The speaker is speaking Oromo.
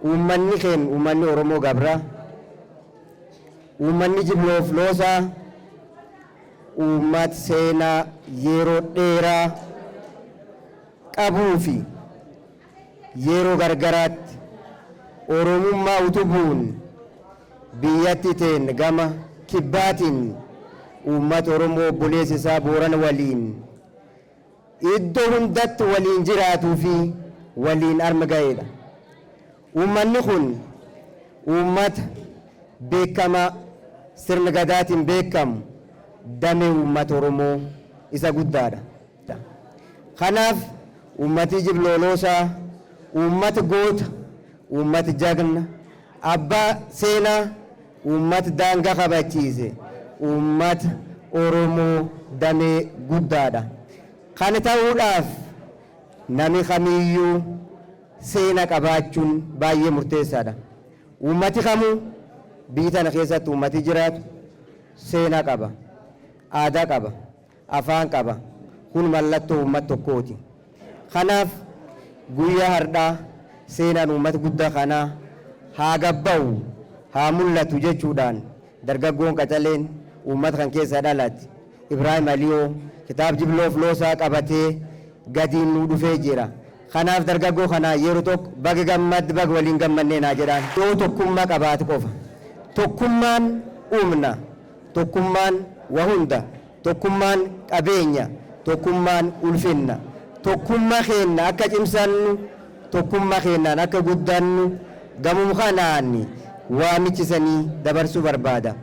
Uummanni keen uummanni Oromoo Gabraa, uummanni Jibloof Loosaa, uummata seenaa yeroo dheeraa qabuu fi yeroo gargaraatti Oromummaa utubuun biyyatti teen gama kibbaatiin uummata Oromoo obboleessa isaa Boorana waliin iddoo hundatti waliin jiraatuu fi waliin arma ga'eedha. Uummanni kun uummata beekamaa sirna gadaatiin beekamu damee uummata Oromoo isa guddaadha. Kanaaf uummati Jiblooloosaa uummata goota, uummata jagna, abbaa seenaa, uummata daangaa kabachiise, uummata Oromoo damee guddaadha. Kana ta'uudhaaf nami kamiyyuu seena qabaachuun baay'ee murteessaadha. Uummati kamuu biyya tana keessatti uummati jiraatu seenaa qaba, aadaa qaba, afaan qaba. Kun mallattoo uummata tokkooti. Kanaaf guyyaa hardhaa seenaan uummata guddaa kanaa haa gabba'u, haa mul'atu jechuudhaan dargaggoon qacaleen uummata kan keessa dhalate Ibraahim Aliyoo kitaaba Jibloof Loosaa qabatee gadiin nuu dhufee jira. Kanaaf dargaggoo kanaa yeroo tokko baga gammadde, baga waliin gammannee naa jedhaan. Yoo tokkummaa qabaate qofa. Tokkummaan humna, tokkummaan wahunda, tokkummaan qabeenya, tokkummaan ulfinna. Tokkummaa keenya akka cimsannu, tokkummaa keenyaan akka guddannu gamum kanaan waamichisanii dabarsuu barbaada.